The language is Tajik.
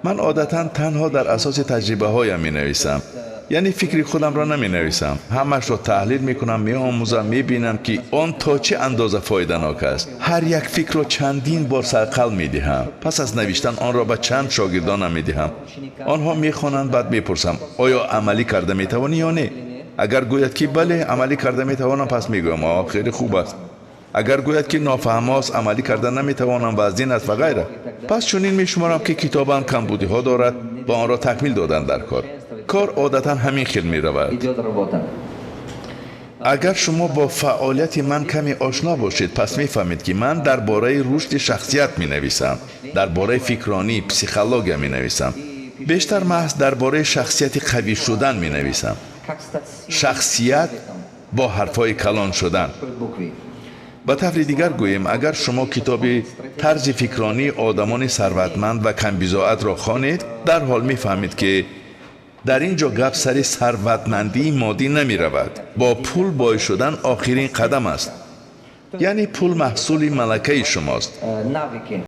Ман одатан танҳо дар асоси таҷрибаҳоям менависам, яъне фикри худамро наменависам. Ҳамаашро таҳлил мекунам, меомӯзам, мебинам, ки он то чӣ андоза фоиданок аст. Ҳар як фикрро чандин бор сайқал медиҳам. Пас аз навиштан онро ба чанд шогирдонам медиҳам. Онҳо мехонанд, баъд мепурсам: оё амалӣ карда метавонӣ ё не? Агар гӯяд, ки бале, амалӣ карда метавонам, пас мегӯям: о, хеле хуб аст. Агар гӯяд, ки нофаҳмост, амалӣ карда наметавонам, вазнин аст ва ғайра, пас чунин мешуморам, ки китобам камбудиҳо дорад ва онро такмил додан дар кор. Кор одатан ҳамин хел меравад. Идет работа. Агар шумо бо фаъолияти ман каме ошно бошед, пас мефаҳмед, ки ман дар бораи рушди шахсият менависам, дар бораи фикронӣ, психология менависам, бештар маҳз дар бораи шахсияти қавӣ шудан менависам. Как стать сильным Шахсият бо ҳарфҳои калон шудан. большой буквы. Ба таври дигар гӯем, агар шумо китоби «Тарзи фикронии одамони сарватманд ва камбизоатро» хонед, дарҳол мефаҳмед, ки дар ин ҷо гап сари сарватмандии моддӣ намеравад. Бо пул бой шудан охирин қадам аст, яъне пул маҳсули малакаи шумост. Навыки.